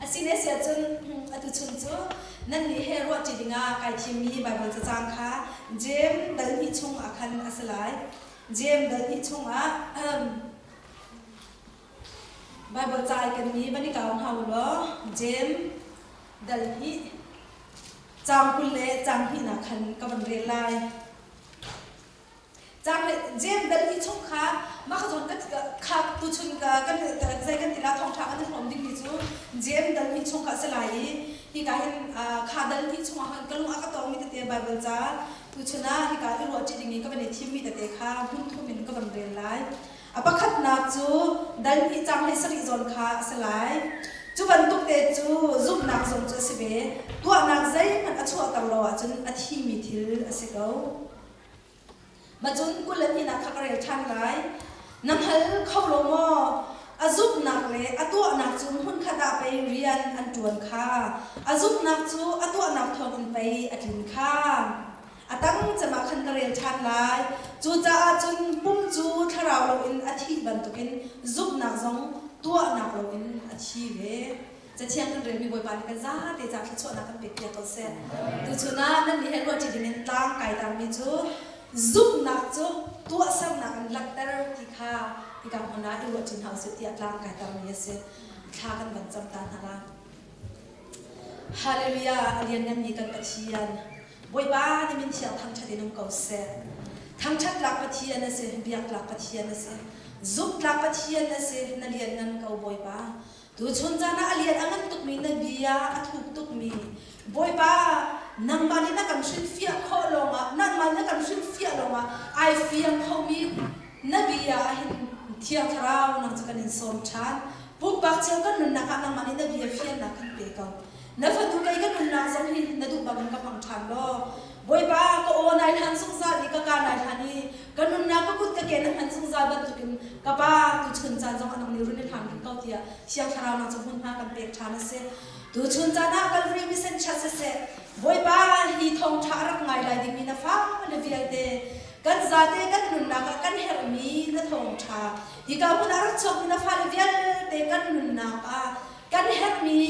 Asine si ahcun atu chun cu nannih he ruahṭi dingah kai thimmi Baibal cacang kha Jeim dal hnih chung ah khan a si lai. Jeim dal hnih chungah Baibal ca ai kenmi van i kau hna u law Jeim dal hnih caang 20 le caang hnihnak khan ka van rel lai. Caang le Jeim dal hnih chung kha mah ka zawn kha tuchun kan zei kan ti la thawngṭha kan i hrawm dingmi cu Jeim dal hnih chung kha a si lai i hika hin kha dal hnih chungah khan ka lung a ka tawngmi tete Baibal ca tuchun ah hika i ruahṭi ding i ka van i thimmi tete kha hmun thum in ka van rel lai. A pakhatnak cu dal hnih caang hlei sarih zawn kha a si lai. Cu bantuk te cu zumhnak zong cu a si ve. Tuahnak zeihmanh a chuahter lo ahcun a thimi thil a si ko. Macun 20 le hnihnak kha ka rel ṭhan lai. Na hngal kho lo maw? A zumhnak le a tuahnak cu hmunkhat ah pei rian an ṭuan kha. A zumhnak cu a tuahnak thawngin pei a tlin kha. A tang cem ah khan ka rel ṭhan lai. Cucaah cun pum cu thlarau loin a thih bantukin zumhnak zong tuahnak loin a thi ve. Cathiang kan relmi Bawipa nih kan zate ca thluachuahnak kan pek piak ko seh. Tuchun ah nan nih he ruahṭi dingin tlang kai tangmi cu zumhnak cu tuahsernak in langhter ti kha hika hmun ah i ruahṭi hna usih tiah tlang kai tarmi a si. Thla kan van cam ta hna la. Hallelujah, a liannganmi kan Pathian. Bawipa nih min thiang thangṭhat in um ko seh. Thangṭhat tlak Pathian a si, biak tlak Pathian a si, zumh tlak Pathian a si, na lianngan ko Bawipa. Tuchun caan ah a lian a ngan tukmi na bia a thuk tukmi Bawipa nangmah nih na kan hrilhfiah khawh lawngah nangmah na kan hrilhfiah lawngah ai fiang khomi na bia ah hin Thiang Thlarau nang cu kan in sawm ṭhan. Pumpak cio kan nunnak ah nangmah nih na bia fiannak kan pe ko. Na fanu kei ka nunnak zong hi na duh bangin ka hmang ṭhan law Bawipa ka aw nai hlan zungzal i ka ka nai hlan i ka nunnak ka kut ka ke na hman zungzal bantukin ka pa tuchun caan zong a nang nih run i hlan rih ko tiah Thiang Thlarau nang cu hmunhma kan pek ṭhan a si. Tuchun caan ah Calvary Mission Church siseh Bawipa hi thawngṭha a rak ngai lai dingmi na fale vialte kan zate kan nunnak ah kan herhmi na thawngṭha hika hmun ah rak chuakmi na fale vialte kan nunnak ah kan herhmi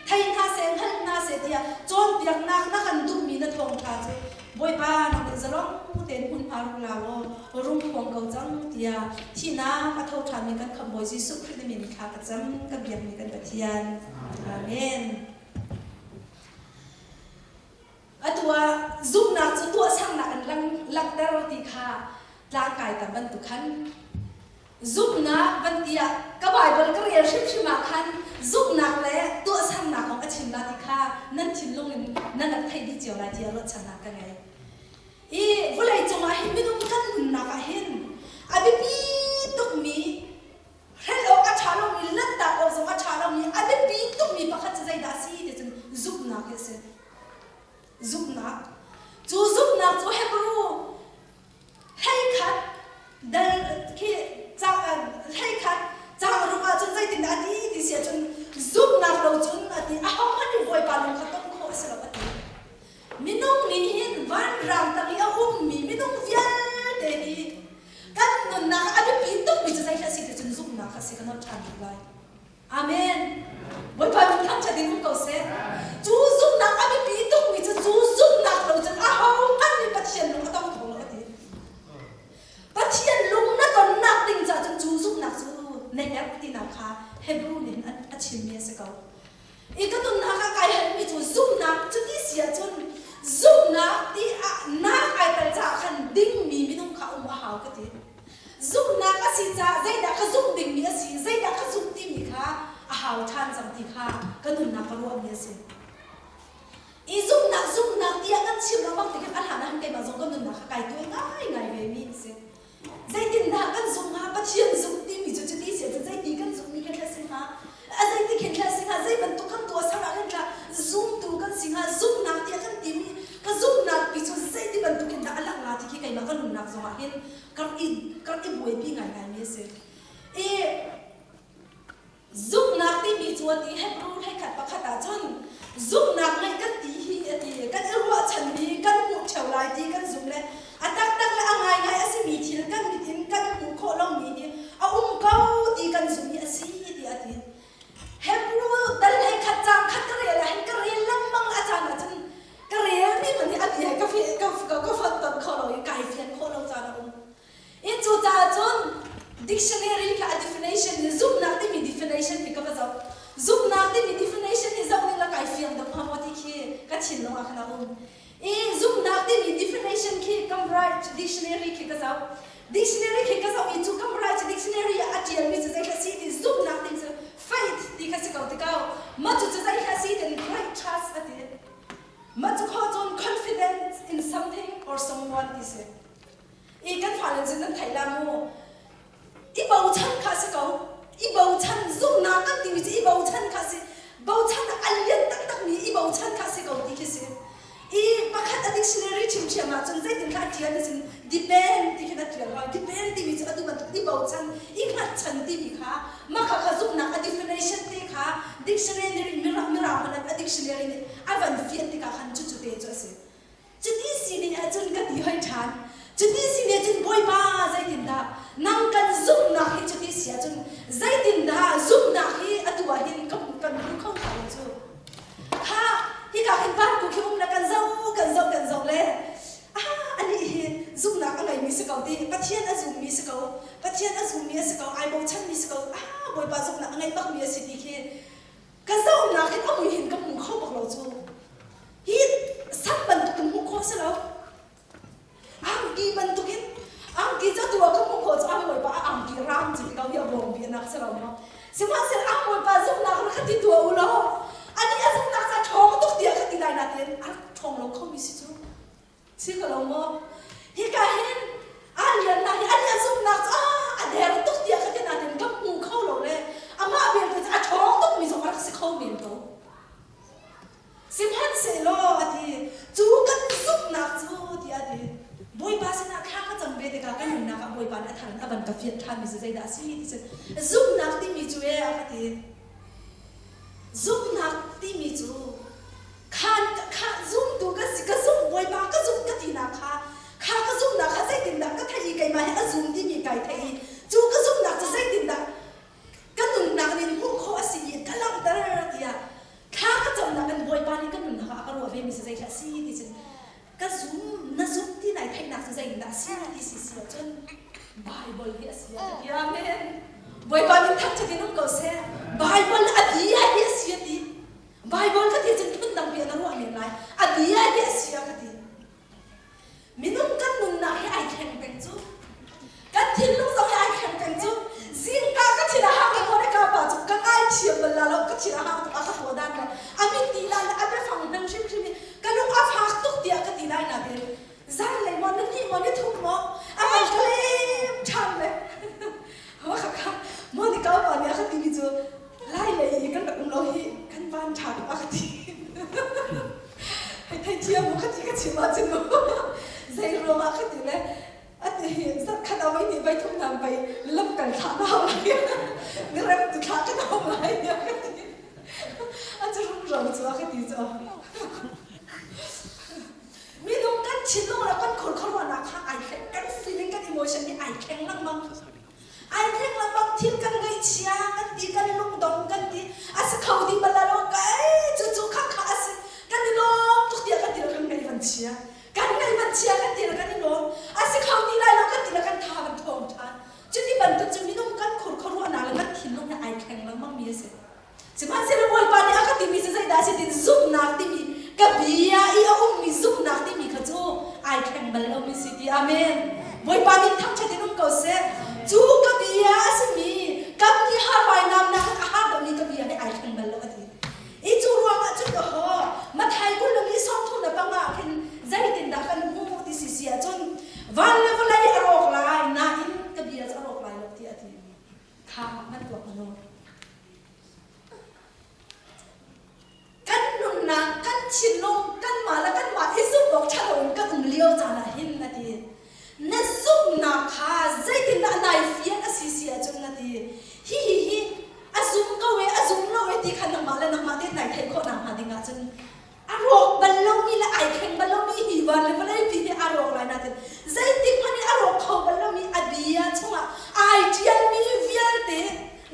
thei hna seh hngal hna seh tiah cawnpiaknak na kan duhmi na thawngṭha cu Bawipa nang nih zalong tein hmunhma rung la law rung phuang ko cang tiah thihnak a tho ṭhanmi kan Khamhbawi Jesuh Khrih na min thla ka cam ka biakmi kan Pathian. Amen. Atu ah zumhnak cu tuahsernak in langhter ti kha tlangkai tam bantuk khan Zumhnak van ti ah ka Baibal ka rel hrimhrim ah khan zumhnak le tuahsernak kong a chim la ti kha nan thinlung in nan rak theih dih cio lai tiah ruahchannak ka ngei. I vawlei cungah hin minung kan nunnak ah hin a biapi tukmi hrelh awk a ṭha lomi lanhtak awk zong a ṭha lomi a biapi tukmi pakhat cu zeidah a si ti cun zumhnak hi a si. Zumhnak. Cu zumhnak cu Hebrew Hleikhat dal khi hleikhat caang ruk ahcun zeitindah a ti ti si ahcun zumhnak lo cun a ti ahohmanh nih Bawipa lung kha ton khawh a si lo a ti. Minung nih hin vanrang tang i a ummi minung vialte hi kan nunnak ah a biapi tukmi cu zei a si ti cun zumhnak kha a si ka nawl ṭhan rih lai. Amen. Bawipa min thangṭhat in um ko seh. Cu zumhnak a biapi tukmi cu cu zumhnak lo cun ahohmanh nih Pathian lung a tong kho lo a ti. Pathian lung na tonnak ding caah cun cu zumhnak cu na herh tinak kha Hebrew nih hin a chimmi a si ko. I ka nunnak ah kai halmi cu zumhnak cuti si ahcun zumhnak ti ah nak ai tel caah khan dingmi minung kha um a hau ka ti. Zumhnak a si caah zeidah ka zumh dingmi a si, zeidah ka zumh timi kha a hau ṭhan cang ti kha ka nunnak ka ruahmi a si. I zumhnak zumhnak tiah kan chim lengmang tikah a hlan ah keimah zong ka nunnak kha kai tuai ngaingai vemi a si. Zeitindah kan zumh hnga? Pathian zumh timi cu cuti si ahcun zeiti kan zumhmi kan thla si hnga? A zeiti khin thla si hnga? Zei bantuk kan tuahser ah khin thla zumtu kan si hnga? Zumhnak tiah kan timi ka zumhnak pi cu zeiti bantuk in dah a langh la ti khi keimah ka nunnak zongah hin ka rak i ka rak i buaipi ngaingaimi a si. I zumhnak timi cu a ti Hebrew hleikhat pakhat ah cun zumhnak ngeih kan ti hi a ti kan i ruahchanmi kan hmuh ṭheo lai ti kan zumh le a taktak le a ngaingai a simi thil kan mit in kan hmuh khawh lomi hi a um ko ti kan zumh hi a si ti a ti. Hebrew dal hleikhat cang. thinlung ah khan a um. I zumhnak timi definition khi Cambridge Dictionary khi ka zoh. Dictionary khi ka zoh i cu Cambridge Dictionary ah a ṭialmi cu zei hla si ti zumhnak timi cu faith ti kha si ko ti ko. Mah cu cu zei hla si tin great trust a ti. Mah cu khawh cun confidence in something or someone ti si. I kan fale cun nan theih la mu. I bochan kha si ko. I bochan zumhnak kan timi cu i bochan kha si. Bochan a lian taktakmi i bochan kha si ko ti khi si. I pakhat a dictionary chimthiam ahcun zeitin kha a ṭial sin depend ti khin a ṭial hoi. Depend timi cu atu bantuk i bochan, i hngatchan timi kha mah kha kha zumhnak a definition te kha dictionary mirang mirang hmanh a dictionary nih a van fian tikah khan cucu te cu a si. Cuti sining ahcun ka ti hoi ṭhan. Cuti sining ahcun Bawipa zeitindah nang kan zumhnak hi cuti si ahcun zeitindah zumhnak hi atu ah hin kan kan hmu kho hnga lo cu. Kha hika hin parku khi um le kan zoh kan zoh kan zoh le ah anih hi zumhnak a ngeimi si ko ti Pathian a zummi si ko Pathian a zummi a si ko ai bochanmi si ko ah Bawipa zumhnak a ngei bakmi a si ti khi ka zohnak hin a mui hin ka hmu kho bak lo cu hi sam bantuk in hmuh khawh si lo angki bantuk in angki cu atu ah ka hmuh khawh cu ang bawipa a angki ram ci ko hi a bawm bi nak si lo maw sihmanhsehlaw ang bawipa zumhnak kha ti tuah u law ani a zumhnak ca ṭhawng tuk tiah ka ti lai nain a rak ṭhawng lo khomi si cu Si ko lo maw? Hika hin a liannak hi a lian zumnak cu a der tuk tiah ka ti nain ka hmu kho lo le amah belte cu a ṭhawng tukmi zong a rak si kho men ko. Sihmanhsehlaw a ti, cu kan zumhnak cu tiah a ti. Bawipa sinah thla ka cam ve tikah ka nunnak ah Bawipa nih a thar in a van ka fianh ṭhanmi cu zeidah a si ti cun zumhnak timi cu ee a ka ti. Zumhnak timi cu Khan kha zumtu ka si ka zumh Bawipa ka zumh ka tinak kha kha ka zumhnak kha zeitindah ka theih i keimah hi a zum timi kai theih i cu ka zumhnak cu zeitindah ka nunnak nih hmuh khawh a si i ka langhter tiah thla ka camnak in Bawipa nih ka nunnak ah a ka ruah vemi cu zeithlah si ti cun ka zum na zum ti nai theihnak cu zeitindah a si ti si si ahcun Bible hi a si a ti amen Bawipa min thangṭhat in um ko seh Bible a bia hi a si a ti Baibal ka ti cun phundang bia na ruah men lai. A bia hi a si a ka ti. Minung kan nunnak hi ai thleng peng cu. Kan thinlung zong hi ai thleng peng cu. Zingka ka thin a hang i maw ka pa cu ka ngaithiam bal la lo ka thin a hang tuk a ka tuah dan le a mit ti lai le a biafang hman hrimhrim i ka lung a fak tuk tiah ka ti lai nain zanlei maw ni hnih maw ni thum maw a van ka lem ṭhan le Hakha Monica pa nih a ka timi cu Lai lei i kan rak um lo hi kan van ṭha tuk a ka ti. Hei theithiam mu ka ti ka chim ahcun mu zei ruangah ka ti le ati hi zarhkhat ah voi hnih voi thum hna pei lamkal thlah na hau lai na rem tu thlah kan hau lai tiah ka ti. A cu rumro cu a ka ti cu. Minung kan thinlung le kan khurkhuaruahnak kha ai thleng kan feeling kan emotion hi ai thleng lengmang. Ai thleng lengmang thil kan ngaihchia kan ti kan lungdong kan ti a si kho ding bal lo kai cu cu kha kha a si kan i lawm tuk tiah kan ti lo kan ngaih van chia kan ngaih van chia kan ti lo kan i lawm a si kho ti lai lo kan ti lo kan tha van thawng ṭhan cuti bantuk cu minung kan khurkhuaruahnak le kan thinlung hi ai thleng lengmang mi a si Sihmanhsehlaw Bawipa nih a ka timi cu zeidah a si tin zumhnak timi ka bia i a ummi zumhnak timi kha cu ai thleng bal lomi si ti amen. Bawipa min thangṭhat in um ko seh. Cu ka bia a simi kam nih har vainam nakin a har deuhmi ka bia hi ai thleng bal lo a ti. I cu ruangah cun ka haw Mathai 20 le 30 le panga ah khin zeitindah kan hmuh ti si si ahcun van le vawlei a rawk lai nain ka bia cu a rawk lai lo tiah a ti. Kha nan tuak hmanh u. Kan nunnak, kan thinlung, kanmah le kanmah i zumh awk ṭha loin kan um lio caan ah hin a ti. Na zumhnak kha zeitindah nai fian a si si ahcun na ti. Hihi hi a zum ko e, a zum lo e ti kha nangmah le nangmah tein nai theih khawh nakhnga ding ahcun a rawk bal lomi le ai thleng bal lomi hi van le vawleipi hi a rawk lai nain zeitik hmanh in a rawk kho bal lomi a bia chungah ai ṭialmi vialte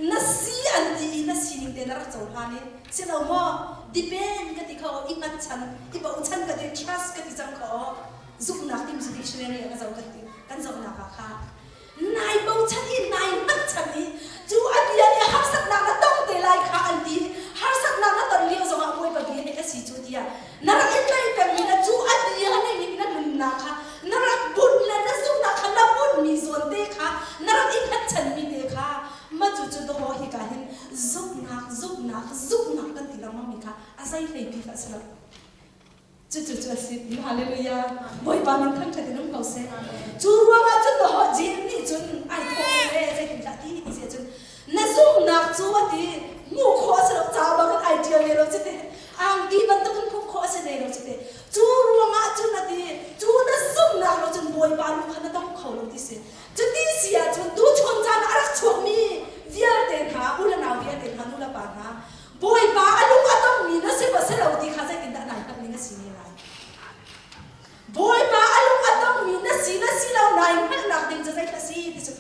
na si an ti i na sining te na rak cohlan i si lo maw depend ka ti kho i hngatchan i bochan ka ti trust ka ti cang kho zumhnak timi cu dictionary ah ka zoh kan ti kan zohnak ah kha Nai bochan i nai hngatchan i cu a bia nih harsatnak na tong te lai kha an ti. Harsatnak na ton lio zongah Bawipa bia nih a si cu tiah na rak i tlaih. zei hlei bik a si lo. Cucu cu a si. Hallelujah. Bawipa min thangṭhat in um ko seh. Cu ruangah cun dawh Jeim nih cun ai thawh ve zeitindah ti ti si ahcun na zumhnak cu a ti hmuh khawh a si lo ca bangin ai ṭial ve lo cu te angki bantukin hmuh khawh a si ve lo cu te cu ruangah cun a ti cu na zumhnak lo cun Bawipa lu kha na tong kho lo ti si cuti si ahcun tuchun caan ah a rak chuakmi vialte hna u le nau vialte hna nu le pa hna Bawipa a lung a tongmi na si maw si lo ti kha zeitindah nai hngalh ning a si ne lai? Bawipa a lung a tongmi na si na si lo nai hngalhnak ding cu zeidah a si ti cu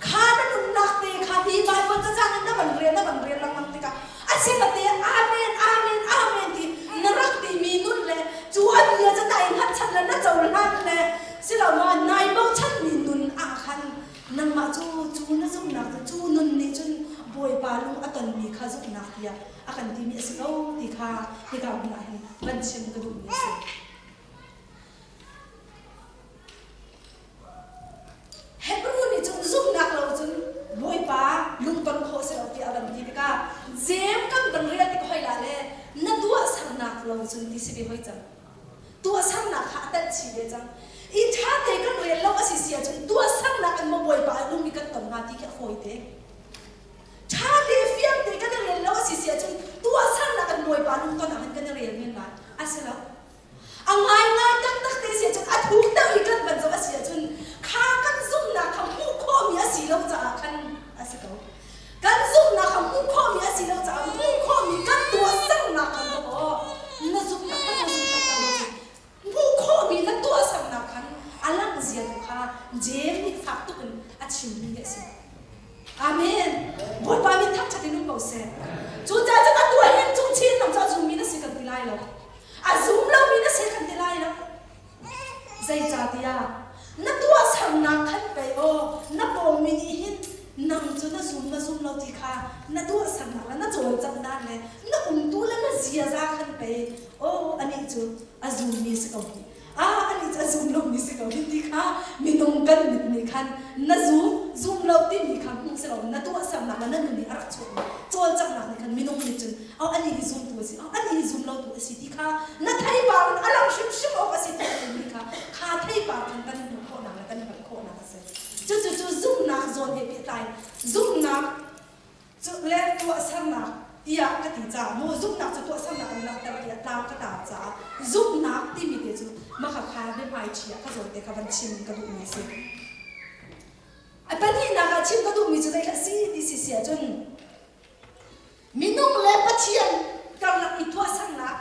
kha na nunnak te kha hi Baibal cacang in na van rel na van rel lengmang tikah a si fate amen amen amen ti na rak timi nun le cu a bia cu nai hngatchan le na cohlan le silo ma nai bochanmi nun ah khan nangmah cu cu na zumhnak cu cu nun nih cun Bawipa lung a tonmi kha zumhnak tiah a kan timi a si ko ti kha hika hmun ah hin van chim ka duhmi a si. Hebrew nih cun zumhnak lo cun Bawipa lungton khawh si lo tiah a van ti tikah Jeim kan van rel tik hoi la le na tuahsernak lo cun ti si ve hoi cang. Tuahsernak kha a telh chih ve cang. I ṭha te kan rel lo a si si ahcun tuahsernak in maw Bawipa a lung i kan ton hnga ti khi a fawi te. Ṭha te fiang te kan i rel lo a si si ahcun tuahsernak in Bawipa lung ton ah hin kan i rel men lai. A si lo. A ngaingai taktak te si ahcun a thuk deuh i kan van zoh a si ahcun kha kan zumhnak kha hmuh khawhmi a si lo caah khan a si ko. Kan zumhnak kha hmuh khawhmi a si lo caah hmuh khawhmi kan tuahsernak khan dawh na zumh taktak na zumh taktak lo cu hmuh khawhmi na tuahsernak khan a langh zia tu kha Jeim nih fak tuk in a chimmi hi a si. Amen. Bawipa min thangṭhat in um ko seh. Cucaah cun atu ah hin cung chin nang cu a zummi na si kan ti lai lo. A zum lomi na si kan ti lai lo. Zeicahtiah na tuahsernak khan pei aw na pawngmi nih hin nang cu na zum na zum lo ti kha na tuahsernak le na cawlcangh dan le na umtu le na ziaza khan pei aw anih cu a zummi si ko hi ah anih cu a zum lomi si ko hi ti kha minung kan mit nih khan na zum zum lo timi kha hmuh si lo na tuahsernak le na nun nih a rak chuahmi cawlcanghnak nih khan minung nih cun oh anih hi zumtu a si oh anih hi zum lotu a si ti kha na theipar in a lang hrimhrim awk a si ti timi kha kha theipar khan kan hmuh khawhnak le kan hngalh khawhnak a si. Cucu cu zumhnak zawn he pehtlai zumhnak cu le tuahsernak tiah ka ti caah mu zumhnak cu tuahsernak in langhter tiah tlang ka tar caah zumhnak timi te cu maka kha biahmaiṭhi ah ka zawn te kha van chim ka duhmi a si. A pahnihnak ah chim ka duhmi cu zeidah a si ti si si ahcun Minung le Pathian karlak i tuahsernak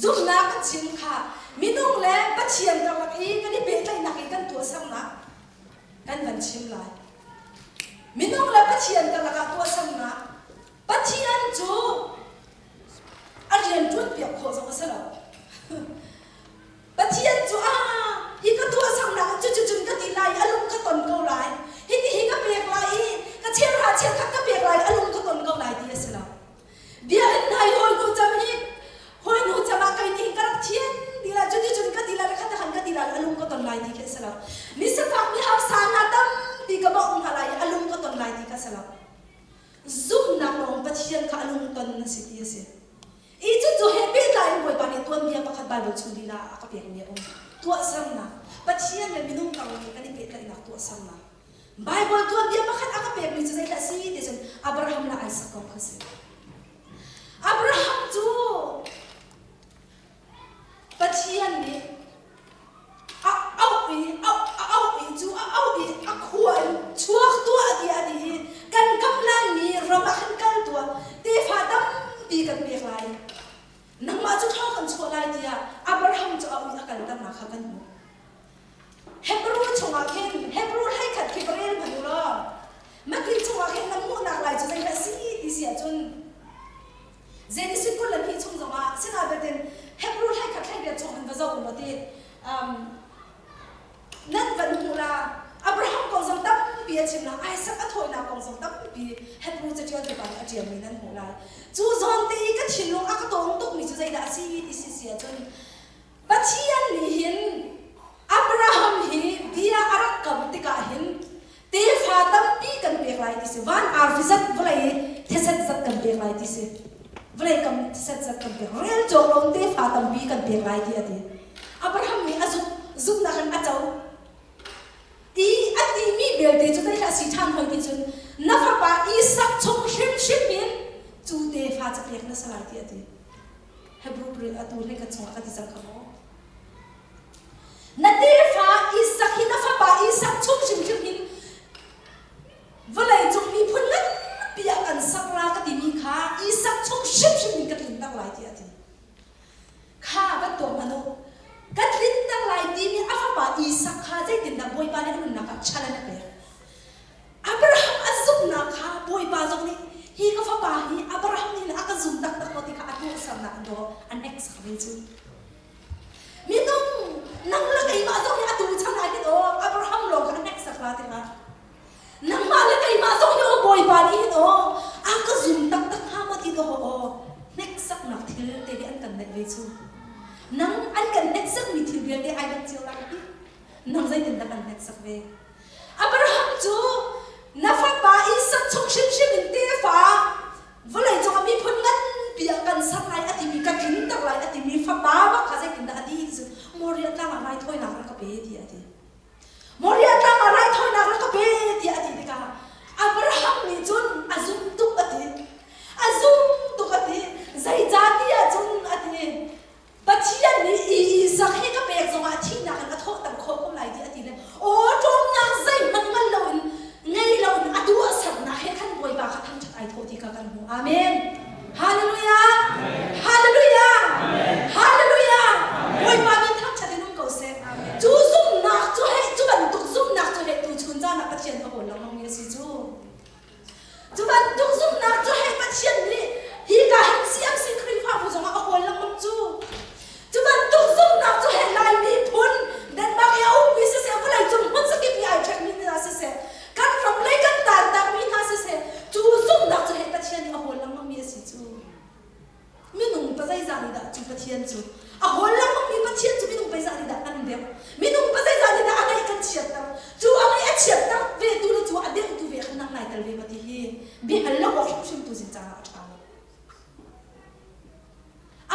zumhnak kan chim kha minung le Pathian karlak i kan i pehtlaihnak i kan tuahsernak kan van chim lai. Minung le Pathian karlak ah tuahsernak Pathian cu a rian ṭuanpiak khawh zong a si lo. Pathian cu ah hi ka tuahsernak in cuticun ka ti lai i a lung ka ton ko lai. Hiti hi ka pek lai i ka cheuhra cheukhat ka pek lai i a lung ka ton ko lai ti a si lo. Biakinn hna i hawinu cam hi hawinu cam ah kei nih hin ka rak thian ti lai cuticun ka ti lai le khat khan ka ti lai a lung ka ton lai ti khi a si lo. Misifak mihausa hna tampi ka bawmh hna lai i a lung ka ton lai ti kha a si lo. Zumhnak lawng Pathian kha a lung ton na si ti a si. I cucu he pehtlai in Bawipa nih tuanbia pakhat Baibal chung lila ah a ka pekmi a um. Tuahsernak. Pathian le minung karlak i kan i pehtlaihnak tuahsernak. Baibal tuanbia pakhat a ka pekmi cu zeidah a si ti cun Abraham le Isaac kong kha a si. Abraham cu Pathian nih a auh i a auh i cu a auh i a khua in chuak tuah tiah a ti i kan kam laimi ram ah khan kal tuah tefa tampi kan pek lai nangmah cu thaw kan chuah lai tiah Abraham cu a ui a kalternak kha kan hmuh Hebrew chungah khin Hebrew hleikhat khi va rel hmanh u law Matthew chungah khin na hmuhnak lai cu zeidah a si ti si ahcun Genesis 22 chung zongah sinain Hebrew hlei khat hlei riat chung in va zoh u law ti nan van hmuh la Abraham kong zong tampi a chim la Isaac a thawinak kong zong tampi Hebrew caṭialtu pa nih a ṭialmi nan hmuh lai cu zawn te i ka thinlung a ka tawng tukmi cu zeidah a si ti si si ahcun Pathian nih hin Abraham hi bia a rak kam tikah hin tefa tampi kan pek lai ti si van arfi zat vawlei theset zat kan pek lai ti si vawlei kam theset. Zetzat kan pek. Rel cawk lo tefa tampi kan pek lai ti a ti. Abraham nih a zumh, zumhnak in a co. I a timi belte cu zeihlah si ṭhan hoi ti cun na fapa Isak chung hrimhrim in cu tefa cu pek na si lai ti a ti. Hebrew pri atu hlei ka chungah ka ti cang kha maw? Na tefa Isak hi na fapa Isak chung hrimhrim hin vawlei cung miphun nganpi ah kan sak la ka timi kha Isak chung hrimhrim in ka tlinter lai ti a ti. Kha van tuak hmanh u. Ka tlinter lai timi a fapa Isak kha zeitindah Bawipa nih a nunnak ah challenge a pek. Abraham a zumhnak kha Bawipa zong nih hi ka fapa hi Abraham nih a ka zum taktak maw ti kha a tuahsernak dawh a hneksak ve cu. Minung nang le keimah zong hi atu chan ah hin aw Abraham lawng kha a hneksak la ti hlah. Nangmah le keimah zong hi aw Bawipa nih hin aw a ka zum taktak hnga maw ti dawh aw hneksaknak thil te hi an kan neih ve cu. Nang an kan hneksakmi thil vialte ai dang cio lai ti. Nang zeitindah kan hneksak ve? Abraham cu na fapa Isak chung hrimhrim in tefa vawlei cung ah miphun nganpi ah kan ser lai a timi ka tlinter lai a timi fapa bak kha zeitindah a ti ti cu Moriah tlang ah raithawinak rak ka pe tiah a ti. Moriah tlang ah raithawinak rak ka pe tiah a ti tikah Abraham nih cun a zum tuk a ti. A zum tuk a ti. Zeicahtiah cun a ti. Pathian nih Isak hi ka pek zongah thihnak in a thawhter khawh ko lai tiah a ti le aw ṭawmnak zeihmanh ngan loin ngei loin a tuahsernak he khan Bawipa kha thangṭhat ai thawh ti kha kan hmuh. Amen. Hallelujah. Hallelujah. Hallelujah. Bawipa min thangṭhat in um ko seh. Cu zumhnak cu hei cu bantuk zumhnak cu hei tuchun caan ah Pathian a hawl lengmangmi a si cu. Cu bantuk zumhnak cu hei Pathian nih hika hin CMC Khrihfabu zongah a hawl lengmang cu. Cu bantuk zumhnak cu hei Lai miphun Denmark i a ummi siseh, vawleicung hmun zakip i ai ṭhenmi hna siseh, kan ram lei kan tantakmi hna siseh, cu zumhnak cu hei Pathian nih a hawl lengmangmi a si cu. Minung pazeizah nih dah cu Pathian cu a hawl lengmangmi Pathian cu minung peizah nih dah kan deuh? Minung pazeizah nih dah a ngeih kan chiatter? Cu a ngeih a chiatter ve tu le cu a deuhtu ve khan nang nai tel ve ma ti hi biahal lo awk hrimhrim tu zing caan ah a ṭha lo.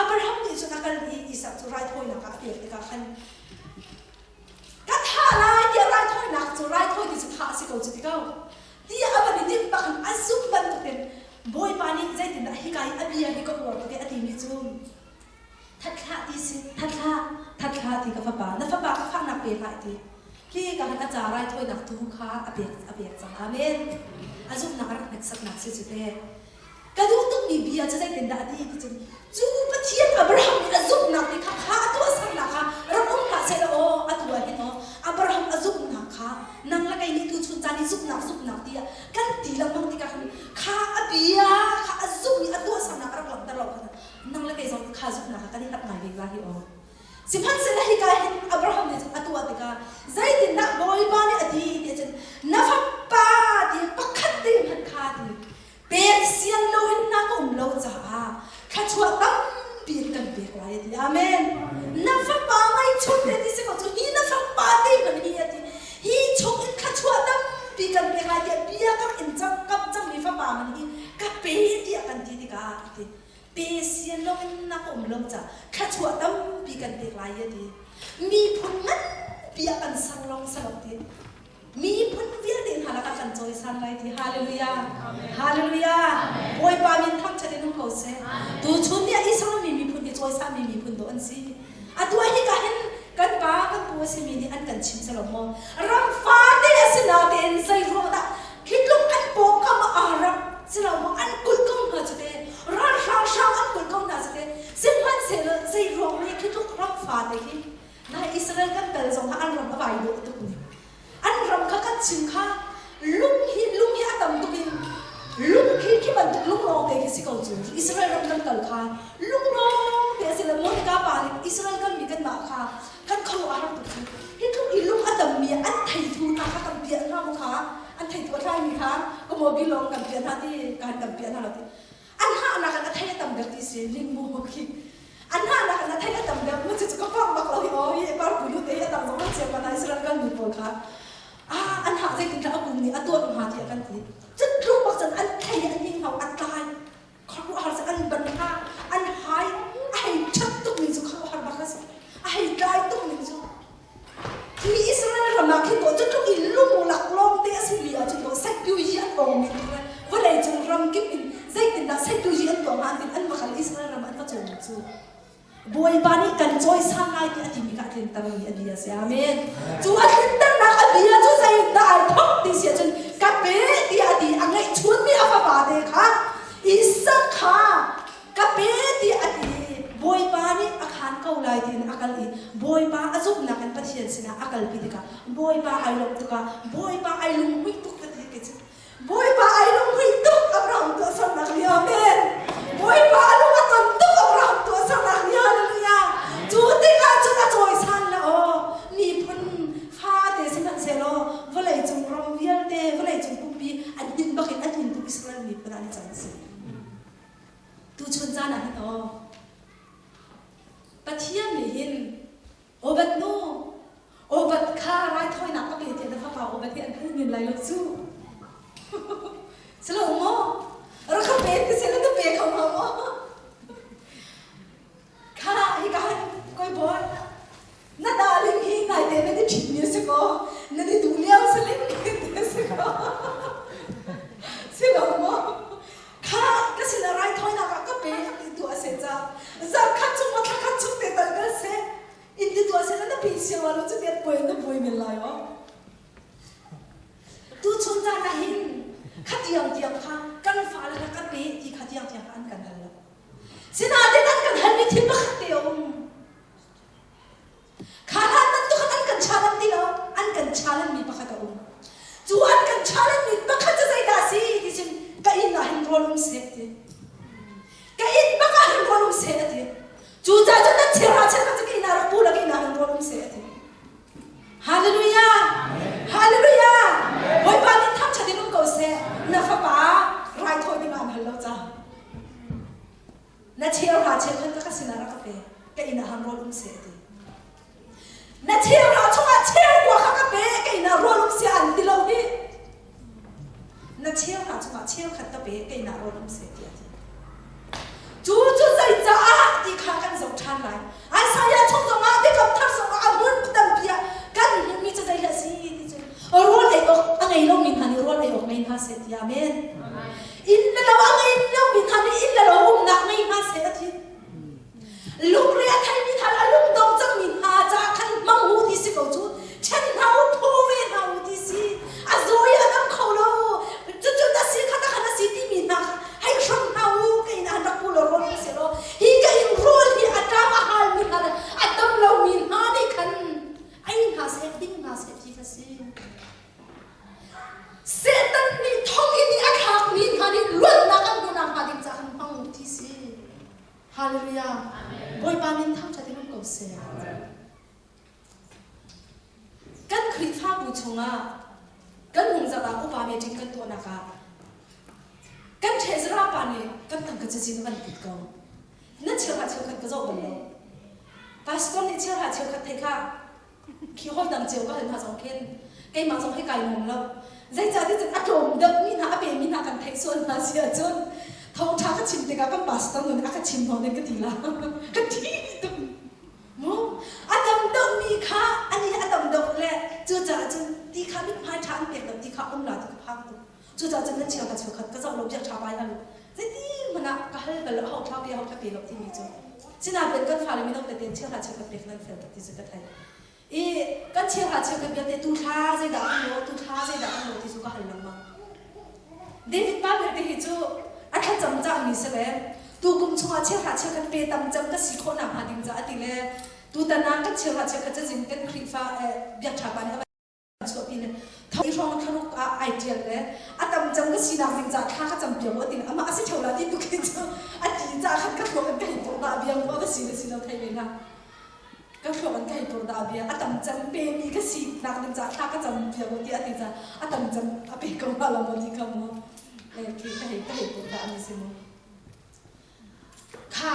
Abraham nih cun a kal i Isak cu raithawinak ah a pek tikah khan ka thah lai tiah raithawinak cu raithawi ti cu thah a si ko cu ti ko tiah a van i timh bak in a zumh bantukin Bawipa nih zeitindah hika i a bia hi ka uar tuk i a timi cu that hlah ti si that hlah that hlah ti ka fapa na fapa ka fahnak pe hlah ti hi ka han a ca raithawinak tu kha a pek a pek cang amen a zumhnak a rak hneksaknak si cu te Ka duh tukmi bia cu zeitindah a ti ti cun cu Pathian Abraham nih a zumhnak ti kha kha a tuahsernak kha rak um hlah seh law aw atu ah hin aw Abraham a zumhnak kha nang le kei nih tuchun caan i zumhnak zumhnak tiah kan ti lengmang tikah khan kha a bia kha a zumh i a tuahsernak a rak langhter lo kha nang le kei zong kha zumhnak kha kan i hlap ngai ve la hi aw Sihmanhsehlaw hika hin Abraham nih cun a tuah tikah zeitindah Bawipa nih a ti ti cun na fapa ti pakhat te hmanh kha ti Pek sian loin na ka um lo caah thluachuah tampi in kan pek lai a ti. Amen. Na fapa ngaihchun te ti si ko cu hi na fapa te hmanh hi a ti. Hi chung in thluachuah tampi kan pek lai tiah bia kam in cang kam cangmi fapa man hi ka pe tiah kan ti tikah a ti. Pe sian loin na ka um lo caah thluachuah tampi kan pek lai a ti. Miphun nganpi ah kan ser long salok ti. Miphun vialte hna lakah kan cawisan lai ti. Hallelujah. Hallelujah. Bawipa min thangṭhat in um ko seh. Tuchun ni ah Israel mi miphun hi cawisanmi miphun dawh an si. Atu ah hika hin kan pa kan pu a simi nih an kan chim selo maw? Ram fate a si natein zei ruang dah khi tluk an pawngkam ah ram silo maw an kulh ko hna cu te ralhrang hrang an kulh ko hna cu te sihmanhsehlaw zei ruang nih khi tluk ram fate hi Na Israel kan kal zong ah an ram a vai dawh tuk ni. An ram kha kan chim kha lung hi lung hi a tam tuk in lung khi khi bantuk lung lawng te khi si ko cu. Israel ram kan kal kha lung lawng te a si le Monica pa nih Israel kan mi kan mah kha kan khuaruah a har tuk cu. Hi tluk i lung a tam mi an theithu hna kha kan piah hna mu kha an theithu a tlai mi kha ka mobil lawng kan piah hna ti kan kan piah hna lo ti. An hahnak in a thei a tam deuh ti si lingmu khi an hahnak in a thei a tam deuh mu cu ka porh bak lo hi aw hi par pulu te hi a dang zong an chia pa na Israel kan mi pawl kha ah an hak zeitin dah a kum nih a tuah hnga tiah kan ti cut tluk bak cun an thei an hing hau a tlai khuaruahhar an ban ha an ha. cu. Bawipa nih kan cawisan lai ti a timi kha a tlintermi a bia a si. Amen. Cu a tlinternak a bia cu zeidah ai thawk ti si ahcun ka pe tiah a ti a ngeihchunmi a fapa te kha Isak kha ka pe tiah a ti i Bawipa nih a khaan ko lai tiin a kal i Bawipa a zumhnak in Pathian sinah a kalpi tikah Bawipa ai lawmh tukah Bawipa ai lunghmuih tuk ka ti kei cu Bawipa ai lunghmuih tuk Abraham tuahsernak nih amen Bawipa a lung a ton tuk Abraham tuahsernak nih hallelujah cu tikah cun a cawisan le aw miphun fate sihmanhsehlaw vawlei cung ram vialte vawlei cung pumpi an hnin bakin an hnintu Israel miphun ah an i cang a si tuchun caan ah hin aw Pathian nih hin Obad nu Obad kha raithawinak ka pe tiah na fapa Obad hi an hal men lai lo cu. Silo maw? Rak ka pe ti sila na pe kho hnga maw? Kha hi ka han koi bawi na darling hi naite na ti ṭhit mi a si ko na ni duh lio saling ti si ko si lo maw Kha ka sinah raithawinak ah ka pe ti tuah seh ca. Zarkhat chung maw thlakhat chung te tal kal seh. In ti tuah seh na pi sia lo cu tiat buai na buai men lai o. Tu chun caan ah hin kha tiang tiang kha kan fale kha ka pe ti kha tiang tiang kha an kan hal lo. Sinain an kan halmi thil pakhat te a um. Kha hlan bantuk khan an kan challenge ti lo, an kan challenge mi pakhat a um. Cu an kan challenge mi pakhat cu zeidah a si ti cun ka inn ah hin rawl um seh ti. Ka inn bak ah hin rawl um seh a ti. Cu ca cun nan cheuhra cheukhat cu ka inn ah rak pu la ka inn ah hin rawl um seh a ti. Hallelujah! Hallelujah! Bawipa nih thangṭhat in um ko seh. Na fapa raithawi ding ah an hal lo ca. Na cheuhra cheukhat ka ka sinah rak ka pe, ka inn ah han rawl um seh a ti. Na cheuhra chungah cheukua kha ka pe, ka inn ah rawl um seh an ti lo hi. Na cheuhra chungah cheukhat ka pe, ka inn ah rawl um seh tiah a ti. Cu cu zeicaah ti kha kan zoh ṭhan lai. Isaiah chung zongah Biakam Thar zongah a hmun tampi ah kan hmuhmi cu zei dah a si ti cu rawl ei awk a ngei lomi hna nih rawl ei awk ngei hna seh ti amen. Inn le lo a ngei lomi hna nih inn le lo umnak ngei hna seh a ti. Lungre a theimi hna le a lungdong cangmi hna caah khan hmang u ti si ko cu. Ṭhen hna u, phaw ve hna u ti si. A zaw i a dam kho lo. Cucu na si kha ta khan a si timi hna kha hei hram hna u ka inn ah rak pu law rawl seh law hi ka inn rawl hi a ṭam a halmi hna le a dam lomi hna nih khan ei hna seh ding hna seh ti kha si. Satan nih thonginn i a thlakmi hna nih luatnak an hmuhnak hnga ding caah khan hmang u ti si. Hallelujah. Bawipa min thangṭhat in um ko seh. Kan Khrihfabu chungah kan hungzarh ah upa meeting kan tuahnak ah kan treasurer pa nih kan tangka cazin a kan put ko. Nan cheuhra cheukhat ka zoh bal lo. Pastor nih cheuhra cheukhat thei kha khi hawi dang cio ka hal hna zong khin keimah zong hi kai nuam lo. Zeicahtiah cun a tlawm deuhmi hna a pemi hna kan theih sual hna si ahcun thawngṭha ka chim tikah kan pastor nun a ka chim hnawh ding ka ti la. Ka thi tuk. Mu a dam deuhmi kha ani a dam deuh le cucaah cun ti kha mithmai ṭha an pek lo ti kha um la ti ka phang tuk. Cucaah cun nan chia ka cheukhat ka zoh lo biak ṭha pai hal zeiti hmanh ah ka hal bal lo ho ṭha pe ho ṭha pe lo timi cu. Sinain kan fale mino tete chia hla cheukhat pek nan fel tuk ti cu ka theih. I kan chia hla cheukhat vialte tu thla zeidah kan lo tu thla zeidah kan lo ti cu ka hal lengmang. David pa vialte hi cu a thlacam cahmi si le tukum chungah chiahra chiakhat pe tam cem ka si khawh nakhnga ding caah ti le tutan ah kan chiahra chiakhat cazin kan Khrihfa biakṭha pa nih a van chuahpi le thong hrawng thlaruk ah ai ṭial le a tam cem ka sinak ding caah thla ka cam piak u ti amah a si ṭheo la ti tu khi cu a ti caah khan ka thluak an ka hei purh dah biang mu a va si le si lo thei ve hlah. Ka thluak an ka hei purh dah bia a tam cem pemi ka si nak ding caah thla ka cam piak u ti a ti caah a tam cem a pe ko hnga lo maw ti kha mu khi ka hei ka hei purh dah mi si mu kha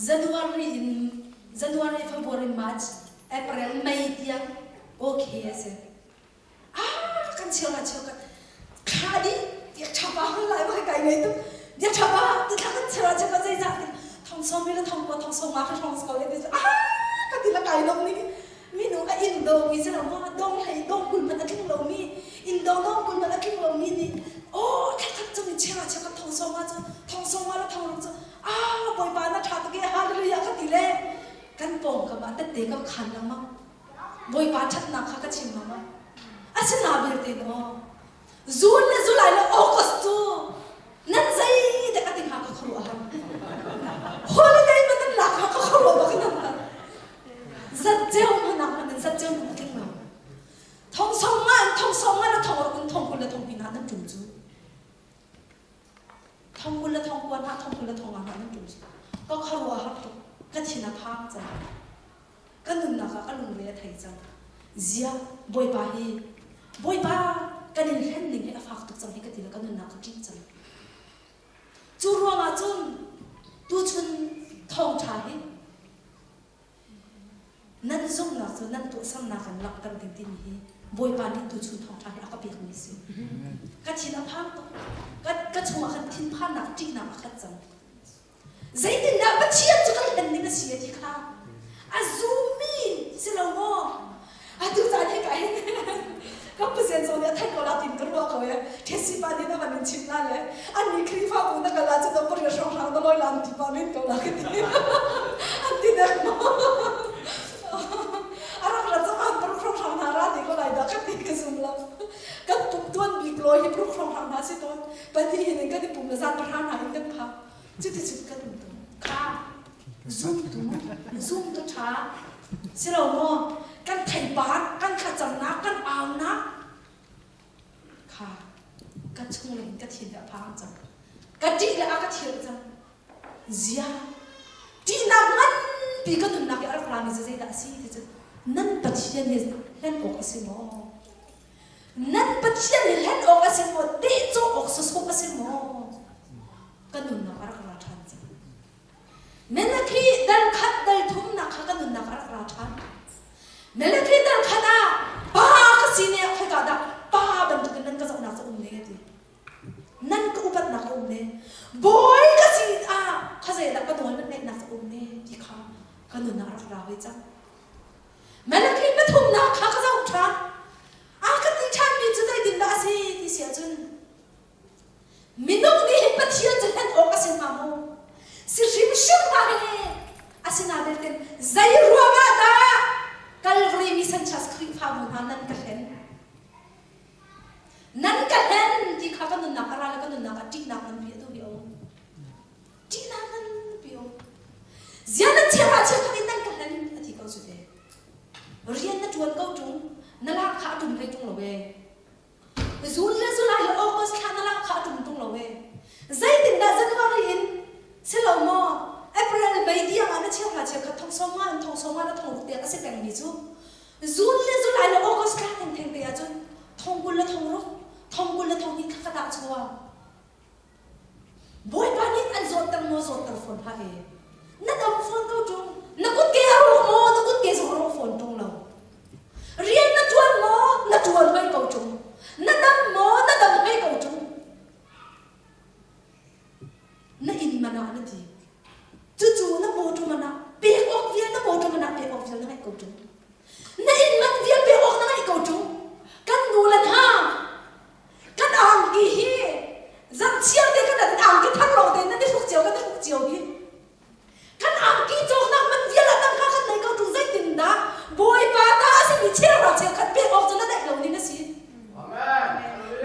January in January February March April May tiang okay a si ah kan cheu la cheu kan thla dih biak tha pa hol lai ma kai ngei tuk biak tha pa tu thla kan cheu la cheu kan zei zah thong som mi le thong ko thong som ma kha thong ko le ti ah ka ti la kai lom ni minung a in do mi se lo ma dong hlei dong kul man a tling lo mi in do dong kul man a tling lo mi nih oh thla khat chung in cheu la cheu kan thong som ma chu thong som ma le thong. Bawipa na ṭha tuk e hallelujah ka ti le kan pawngkam ah tette ka khan lengmang. Bawipa ṭhatnak kha ka chim lengmang. Asina belte maw June le July le August cu nan zei dek a ti hnga ka khuaruah har. Holiday man nan lak hnga ka khuaruah bak nan har. Zat ceu hmanak man in zat ceu man a tling lo. Thong song nga in thong song nga le thong ruk in thong 20 le thong pin hna nan ṭum cu. Thong 20 le thong kua hna thong 20 le thong nga hna nan ṭum cu. Ka khuaruah har tuk. Ka thin a phang cang. Ka nunnak ah ka lungre a thei cang. Ziah Bawipa hi Bawipa kan in hlen ning hi a fak tuk cang hi ka ti le ka nunnak ka ṭih cang. Cu ruangah cun tuchun thawngṭha hi nan zumhnak cu nan tuahsernak in langhter ding timi hi Bawipa nih tuchun thawngṭha hi a ka pekmi a si. Ka thin a phang tuk. Ka, ka chungah khan thinphannak ṭihnak a khat cang. Zeitindah Pathian cu kan hlen ding a si ti kha a zummi si lo maw? Atu caan hi ka hin ka pasien zong nih a theih ko la tin ka ruah ko e. Thesi pa nih na van in chim la le an ni Khrihfabu na kal ahcun na pariat hrawnghrang na lawi lan ti pa men ko la ka ti. An ti dek maw? A rak rat zong an paruk hrawnghrang hna ra ti ko lai dah ka ti ka zum lo. Kan pum tuan bik lawi hi paruk hrawnghrang hna si tawn. Pahnih hin in kan i pum le zan pahra hna in kan phak. Cuticun kan um tu kha zumtu zumtu ṭha si lo maw kan theipar kan thlacamnak kan aunak kha ka chung in ka thin a phang cang ka ṭih le a ka thil cang zia ṭihnak nganpi ka nunnak i a rak rami cu zeidah a si ti cu nan Pathian hi hlen awk a si maw Nan Pathian hi hlen awk a si maw? Tehcawh awk sawsawh a si maw? Ka nunnak a rak ra ṭhan cang. Melekhi dal khat dal thumnak kha ka nunnak a rak ra ṭhan. Melekhi dal khat ah pa ka si ne khoika dah pa bantukin nan ka zohnak cu um ne a ti. Nan ka upatnak a um ne. Bawi ka si ah khuazei dah ka nawl nan ngaihnak cu um ne ti kha ka nunnak a rak ra ve cang. Malakhi pathumnak kha ka zoh ṭhan. A ka ti ṭhanmi cu zeitindah a si ti si ahcun minung nih hin Pathian cu hlen awk a si hnga maw? Si hrimhrim hna he asinain belte zei ruangah dah Calvary Mission Church Khrihfabu hna nan ka hlen? Nan ka hlen ti kha ka nunnak a ra le ka nunnak ah ṭihnak nganpi a tu hi a um. Ṭihnak nganpi a um. Ziah nan chiah ah chiah in nan ka hlen a ti ko cu te. Rian na ṭuan ko ṭung, na lak kha a ṭum hlei ṭung lo ee. June le July le August thla na lak kha a ṭum ṭung lo ee. Zeitindah January in si lo maw April May tiang ah na cheu hla cheu khat thong sawm nga in thong sawm nga na thong ruk tiang a si pengmi cu June le July le August thla thengtheng te ahcun thong 20 le thong ruk, thong 20 le thong hnih kha ka dah chuak. Bawipa nih an zawtter maw zawtter fawn hlah e. Na dam fawn ko ṭung. Na kutke a rawk maw na kutke zong a rawk fawn ṭung lo. Rian na ṭuan maw na ṭuan hoi ko ṭung. Na dam maw na dam hoi ko ṭung. Na inn man ah na ti. Cucu na mawṭaw man ah pek awk vial na mawṭaw man ah pek awk vial na ngeih ko ṭung. Na inn man vial pek awk na ngeih ko ṭung. Kan nu le hna kan angki hi zarhchiar te kan angki thar lawng te nan i hruk cio kan i hruk cio hi kan angki cawknak man vial ah tangka kan nei ko ṭung zeitin dah Bawipa ta a simi cheuhra cheukhat pek awk cu na neih lo ning a si.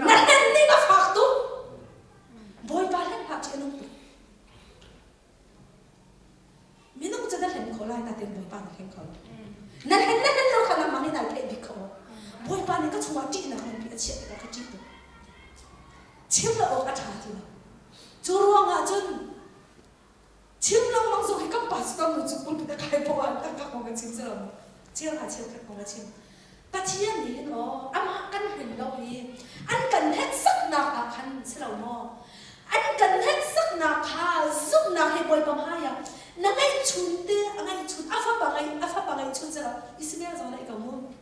Na hlen ning a fak tuk. Bawipa hlen hlah ṭih a nung tuk. Minung cu na hlen kho lai nain Bawipa na hleng kho lo. Na hlen na hlen lo kha nangmah nih nai theih bik kho. Bawipa nih ka chungah ṭihnak nganpi a chiah tikah ka ṭih tuk. Chim lo awk a ṭha ti lo. Cu ruangah cun chim lengmang zong hi kan pastor nu cu pulpit a kai poah ah taktak kong ka chim si lo maw? Cheu hna cheukhat kong a chim. Pathian nih hin aw amah kan hlen lo i an kan hneksaknak ah khan si lo maw? An kan hneksaknak kha zumhnak he Bawipa hmaiah na ngeihchun te a ngeihchun a fapa ngeih a fapa ngeihchun si lo Ismael zong neih ko mu.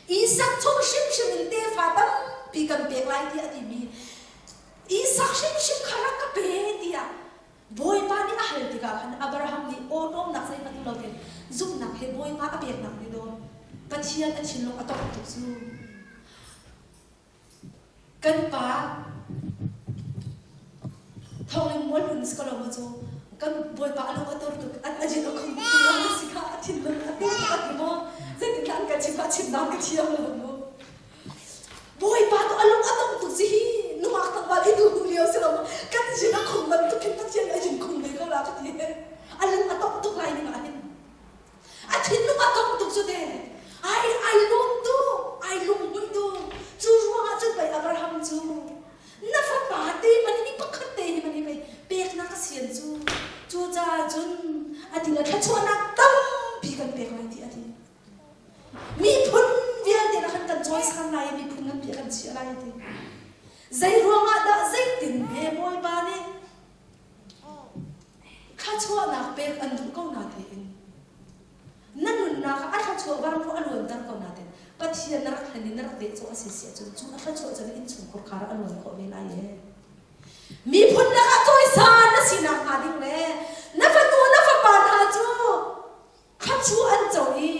Isak chung hrimhrim in tefa tampi kan pek lai tiah a timi Isak hrimhrim kha rak ka pe tiah Bawipa nih a hal tikah khan Abraham nih awṭawmnak zeihmanh um lo tein zumhnak he Bawipa a peknak nih daw Pathian a thinlung a tongh tuk cu. Kan pa thawngin mual hun si ko lo maw cu. Kan Bawipa a lung a tur tuk, an a jin a khum tuk ti a si kha a thinlung a tur tuk a ti maw? Zeitin dah an kan chim kha chim dan ka thiam lo mu. Bawipa tu a lung a dong tuk si hi nungak tlangval i duh lio si lo kan jin a khum bantuk khin Pathian nih a jin khum ve ko la ka ti. A lung a dong tuk lai ning ah hin. A thinlung a dong tuk cu te. Ai ai lawm tu, ai lunghmuih tu. Cu ruangah cun pei Abraham cu na fapa te man hi pakhat te hi man hi pei peknak a sian cu. Cucaah cun a ti le thluachuahnak tampi kan pek lai ti a ti. Miphun vialte na kan kan cawisan lai i miphun nganpi a kan chiah lai a ti. Zei ruangah dah zeitin he Bawipa nih thluachuahnak pek an duh ko na tein na nunnak ah a thluachuah vanruah a luanter ko na tein Pathian na rak hlen i na rak dehcawh a si si ahcun cu a thluachuah cu na innchungkhur khar ah a luan khawh ve lai e. Miphun lakah cawisan na sinak hnga ding le na fanu na fapa hna cu Thluachuah an co i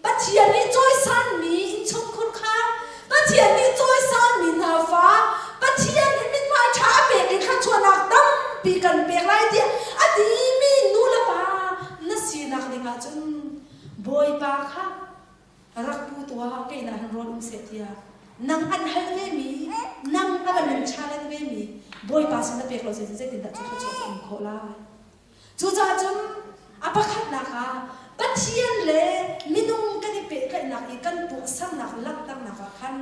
Pathian nih cawisanmi innchungkhur kha Pathian nih cawisanmi hna fa Pathian nih mithmai ṭha a pek i thluachuahnak tampi kan pek lai tiah a timi nu le pa na sinak ding ahcun Bawipa kha rak pu tuah kei nah hin rawl um seh tiah nang an hal vemi nang a van in challenge vemi Bawipa sin na pek lo zeitindah cu thluachuah cu um khawh lai Cucaah cun a pakhatnak ah Pathian le minung kan i pehtlaihnak i kan tuahsernak langhternak ah khan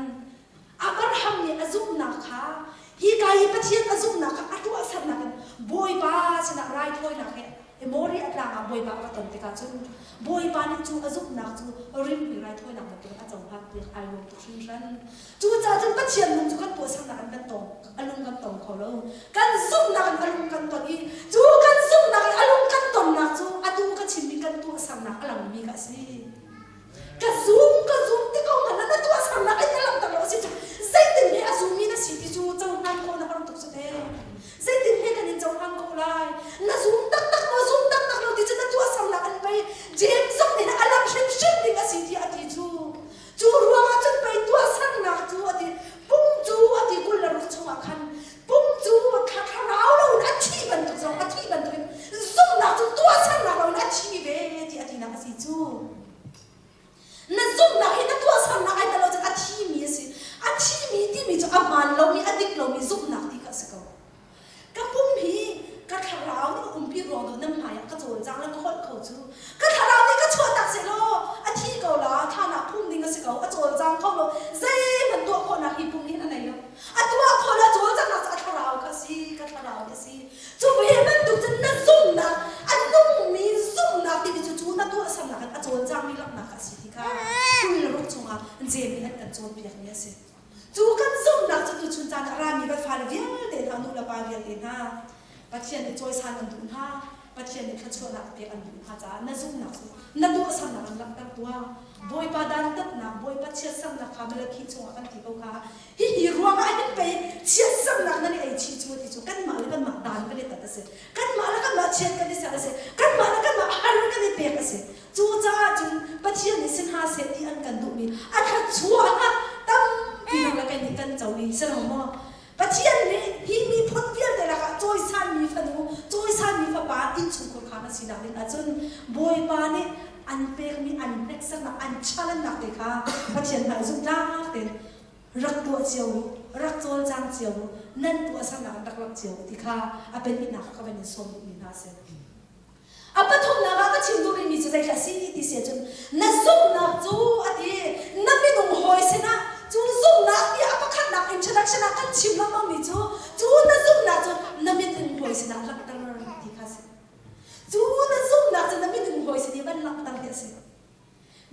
Abraham nih a zumhnak kha hika i Pathian a zumhnak kha a tuahsernak in Bawipa sinah raithawinak he Moriah tlang ah Bawipa a va ton tikah cun Bawipa nih cu a zumhnak cu rimhmui raithawinak bantukin a cohlan piak ai lawm tuk hringhran. Cucaah cun Pathian lung cu kan tuahsernak in kan tong, a lung kan tong kho lo. Kan zumhnak in a lung kan ton i cu kan zumhnak i a lung kan tonnak cu atu ka chimmi kan tuahsernak a langmi kha a si. Ka zum, ka zum ti ko hmanh na tuahsernak in na langhter lo a si cu zeitin he a zummi na si ti cu cohlan khawh na har tuk cu te. Zeitin he kan in cohlan khawh lai? Na zum taktak maw, zum taktak lo ti cu na tuahsernak in pei James zong nih a lang hrimhrim ding a si tiah a ti cu. Cu ruangah cun pei tuahsernak cu a ti pum cu a ti 26 chungah khan pum cu thlarau loin a thi bantuk zong a thi bantukin zumhnak cu tuahsernak loin a thi ve ti a tinak a si cu. Na zumhnak hi na tuahsernak ai tel lo cun a thimi a si. A thimi timi cu a hmaan lomi a dik lomi zumhnak ti kha a si ko. Ka pum hi ka thlarau nih ka umpi ruang dawh nan hmai ah ka cawlcang le ka holh kho cu ka thlarau nih ka chuahtak sehlaw a thi ko la thlan ah phum ding a si ko a cawlcang kho lo zeihmanh tuah khawhnak hi pum nih a nei lo a tuah khawh le a cawlcanghnak cu a thlarau kha a si ka thlarau nih a si cu ve bantuk cun na zumhnak a nungmi zumhnak timi cu cu na tuahsernak in a cawlcangmi langhnak kha a si ti kha 26 chungah Jeim nih an kan cawnpiakmi a si. Cu kan zumhnak cu tuchun caan ah rami kan fale vialte hna, nu le pa vialte hna, Pathian nih cawisan an duh hna, Pathian nih thluachuahnak pek an duh hna caah na zumhnak cu na tuahsernak in langhter tuah. Bawipa dantatnak, Bawipa chiatsernak kha Malakhi chungah kan ti ko kha. Hihi ruangah hin pei chiatsernak nan i ei chih cu ti cu kanmah le kanmah dan kan i tat a si. Kanmah le kanmah chiat kan i ser a si. Kanmah le kanmah har kan i pek a si. Cucaah cun Pathian nih si hna seh ti an kan duhmi a thluachuah tampi le kan nih kan co i si lo maw? Pathian nih hi miphun vialte lakah cawisanmi fanu, cawisanmi fapa innchungkhur kha na sinak ding ahcun Bawipa nih an pekmi an hneksaknak, an chalannak te kha Pathian hmai zumhtlak tein rak tuah cio u, rak cawlcang cio u, nan tuahsernak in rak langh cio u ti kha a penihnak ah ka van in sawm duhmi hna a si. A pathumnak ah ka chim duh rihmi cu zeithla a si ti si ahcun na zumhnak cu a ti na minung hawi sinah cu zumhnak tiah a pakhatnak introduction ah kan chim lengmangmi cu cu na zumhnak cu na minung hawi sinah langhter ti kha a si. Cu na zumhnak cu na minung hawi sin i van langhter hi a si.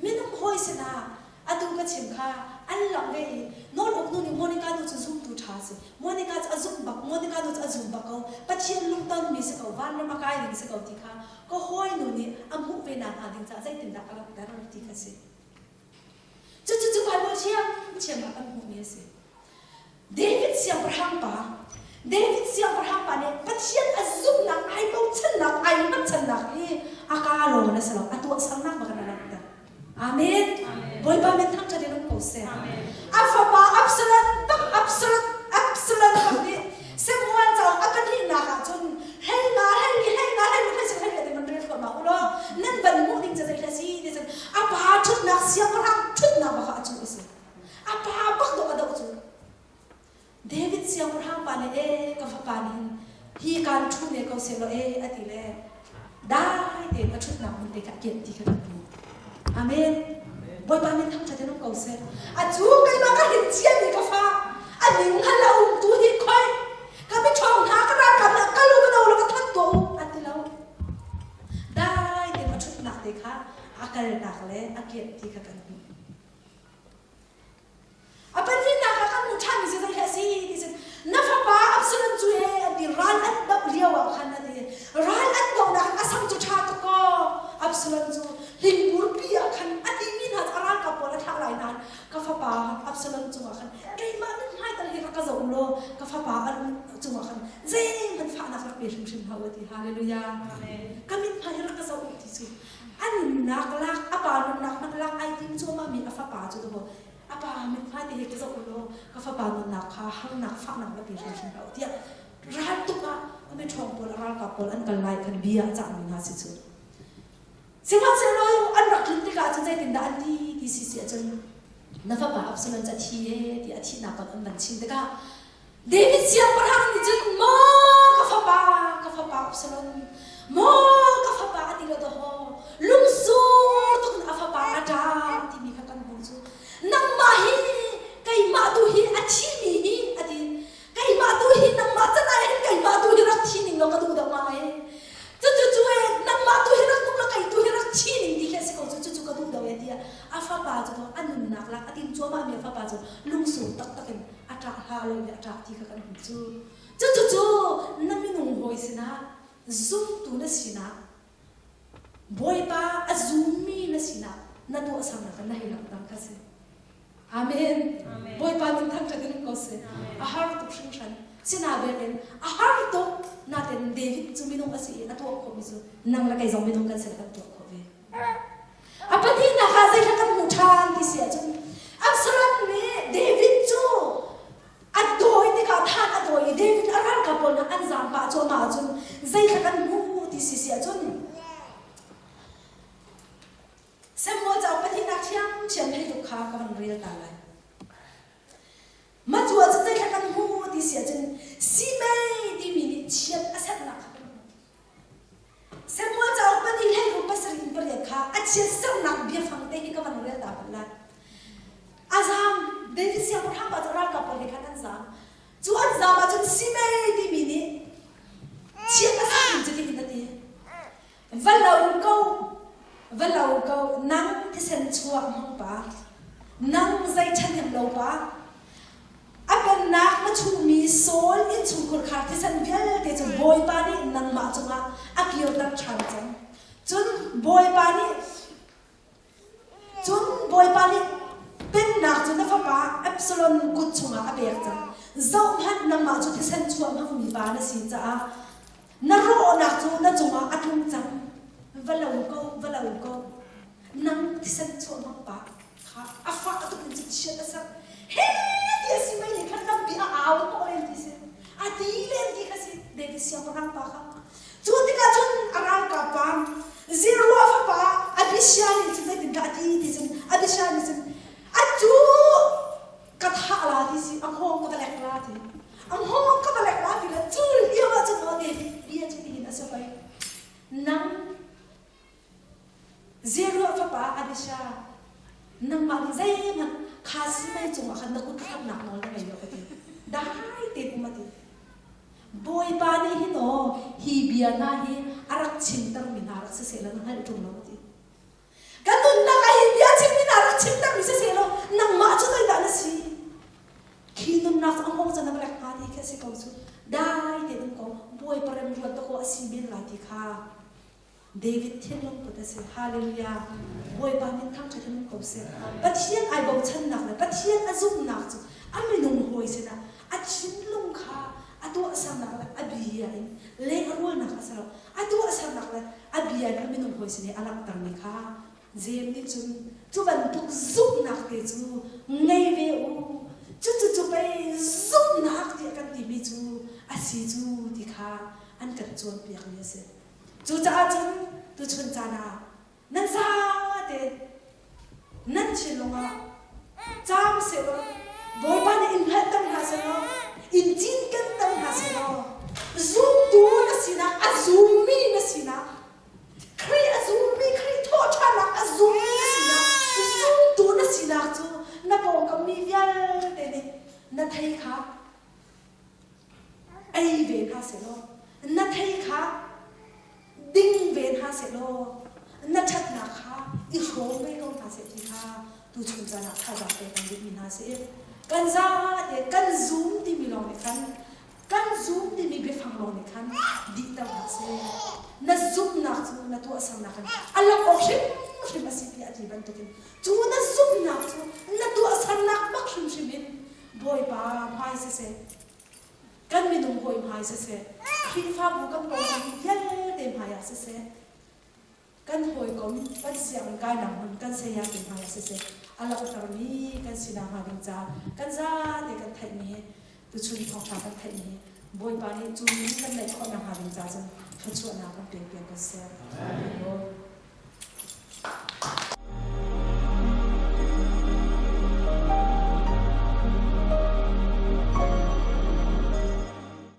Minung hawi sinah atu ka chim kha an langh ve i nawl uk nu nih Monica nu cu zumtu ṭha a si. Monica cu a zumh bak, Monica nu cu a zum bak ko. Pathian lungtonmi si ko, vanram a kai ding si ko ti kha ka hawinu nih a hmuh ve nakhnga ding caah zeitindah ka langhter ti kha si. Cucu cu Bible thiamthiam ah kan hmuhmi a si. David siangpahrang pa David siangpahrang pa nih Pathian a zumhnak ai bochannak ai hngatchannak hi a kaa lawng in a si lo a tuahsernak bak in a langhter. Amen. Bawipa min thangṭhat in um ko seh. A fapa Absalom bak Absalom Absalom bak nih Samuel cauk a pahnihnak ah cun hlei nga hlei li hlei nga hlei ruk hlei. seh law e a ti le dai tein a ṭhutnak hmun te kha a kianh ti kha kan hmuh. Amen. Bawipa min thangṭhat in um ko seh. A cu keimah ka hrin ciami ka fa a ning hngal lo tu hi khoi ka miṭhawng hna ka ralkap hna kal u ka do law ka that tuah u a ti lo. Dai tein a ṭhutnak te kha a kalnak le a kianh ti kha kan hmuh. A pahnihnak ah kan hmuh ṭhanmi cu zei hi a si ti cun na fapa Absalom cu ee an ti ral an doh lio ah khan a ti ral an dohnak a sam cu ṭha tuk kaw Absalom cu hlingburpi ah khan a timi hna cu a ralkap pawl a thlah lai nain ka fapa Absalom cungah khan keimah mithmai tal hi rak ka zoh law ka fapa cungah khan zeihmanh fahnak rak pe hrimhrim hlah u a ti hallelujah ka mithmai hi rak ka zoh u ti cu a nunnak lak a pa nunnak hmanh lak ai tim cuahmah mi a fapa cu dawh a pa mithmai te he ka zoh law ka fapa nunnak kha harnak fahnak na pe hrimhrim hlah tiah ral tuk ah a miṭhawng pawl a ralkap pawl an kal lai khan bia a cahmi hna si cu sihmanhsehlaw an rak tlun tikah cun zeitindah an ti ti si si ahcun na fapa Absalom cu a thi e ti a thihnak kong an van chim tikah David siangpahrang nih cun maw ka fapa ka fapa Absalom maw ka fapa a ti lo dawhaw lungsur tuk in a fapa a ṭa timi kha kan hmuh cu nangmah hi keimah tu hi a thimi hi a ti keimah tu hi nangmah can ah hin keimah tu hi rak thi ning law ka duh deuh ngai cucu cu e nangmah tu hi rak nung law kei tu hi rak thi ning ti khi a si ko cu cucu ka duh deuh e tiah a fapa cu a nunnak lak a tim cuahmah mi a fapa cu lungsur taktak in a ṭah hlah lo i a ṭah ti kha kan hmuh cu. Cucucu na minung hawi sinah zumtu na sinak Bawipa a zummi na sinak na tuahsernak in na hei langhter kha si. Amen. Bawipa min thangṭhat in ko seh. A har tuk hringhran. Sinain in a har tuk nain David cu minung a si i a tuah khawhmi cu nang le kei zong minung kan si le kan tuah khawh ve. A pahnihnak ah zeihla kan hmuh ṭhan ti si ahcun Absalom nih David cu a dawi tikah than a dawi i David a ralkap pawl hna an zaam pah cuahmah ahcun zeihla kan hmuh ti si si ahcun Samuel cauk pahnihnak ṭhiamṭhiam hei tuk kha ka van rel ta lai. Mah cu ahcun zeihla kan hmuh ti si ahcun Simei timi nih chiat a sernak kha kan hmuh. Samuel cauk pahnih hleiruk pasarih in pariat kha a chiatsernak biafang te hi ka van rel ta hmanh lai. A zaam, David siangpahrang pa cu ralkap pawl he khan an zaam. Cu an zaam ahcun Simei timi nih chiat a sermi cu hitin a ti. Va lo ko, va lo ko, nang thisen chuah hmang pa, nang zei ṭhahnem lo pa, A pennak na chuhmi Saul innchungkhur khar thisen vialte cu Bawipa nih nangmah cungah a kirter ṭhan cang. Cun Bawipa nih cun Bawipa nih pennak cu na fapa Absalom kut chungah a pek cang. Zohhmanh nangmah cu thisen chuah hmangmi pa na si caah na rawhnak cu na cungah a tlung cang. Va lo ko, va lo ko. Nang thisen chuah hmang pa kha a fah tuk in cu chiat a ser he ti a si mei nih khan lampi a au hnawh len ti si a ti len ti kha si David siangpahrang pa kha cu tikah cun a ralkap pa Zeruah fapa Abishai nih cun zeitindah a ti ti cun Abishai nih cun a cu ka thah la ti si a hngawng ka va lek la ti a hngawng ka va lek la ti le cu lio ah cun maw David bia cu tihin a si hoi nang Zeruah fapa Abisha, nangmah nih zeihmanh kha simei cungah khan na kut thlaknak nawl na ngei lo ka ti. Dai tein um a ti. Bawipa nih hin aw hi bia hna hi a rak chimtermi hna rak si seh law na hngalh ṭung lo a ti. Ka nunnak ah hi bia chimmi hna rak chimtermi si seh law nangmah cu zeidah na si? Khi nunnak cu a hngawng can na va lek hnga ti khi a si ko cu. Dai tein um ko. Bawipa remruat dawkaw a si men lai ti kha David thinlung put a si. Hallelujah. Bawipa min thangṭhat in um ko seh. Pathian ai bochannak le Pathian a zumhnak cu a minung hawi sinah a thinlung kha a tuahsernak le a bia in lehrulnak a si lo. A tuahsernak le a bia in a minung hawi sin i a langhtermi kha Jeim nih cun cu bantuk zumhnak te cu ngei ve u. Cucu cu pei zumhnak tiah kan timi cu a si cu ti kha an kan cawnpiakmi a si. Cucaah cun tuchun caan ah nan zate nan thinlung ah caam sehlaw Bawipa nih in hngalhter hna sehlaw in cinkenter hna sehlaw. Zumtu na sinak, a zummi na sinak, Khrih a zummi, Khrih thawhṭhannak a zummi na sinak, zumtu na sinak cu na pawngkam mi vialte nih na thei kha ei ve hna sehlaw, na thei kha ding ve hna sehlaw, na ṭhatnak kha i hrawm ve ko hna seh ti kha tuchun caan ah thazaang pek kan duhmi hna si. Kan zate kan zum timi lawng nih khan kan zum timi biafang lawng nih khan dihter hlah seh. Na zumhnak cu na tuahsernak in a langh awk hrimhrim a si tiah a ti bantukin cu na zumhnak cu na tuahsernak bak hrimhrim in Bawipa hmai siseh, kan minung hawi hmai siseh, Khrihfabu kan pawngkam vialte hmai ah siseh, kan hawikom kan sianginn kainak hmun kan sayate hmai ah siseh a langhtermi kan si nakhnga ding caah kan zate kan theihmi hi tuchun thawngṭha kan theihmi hi Bawipa nih cu ning kan neih khawh nakhnga ding caah cun thluachuahnak kan pek piak kan seh. Amen.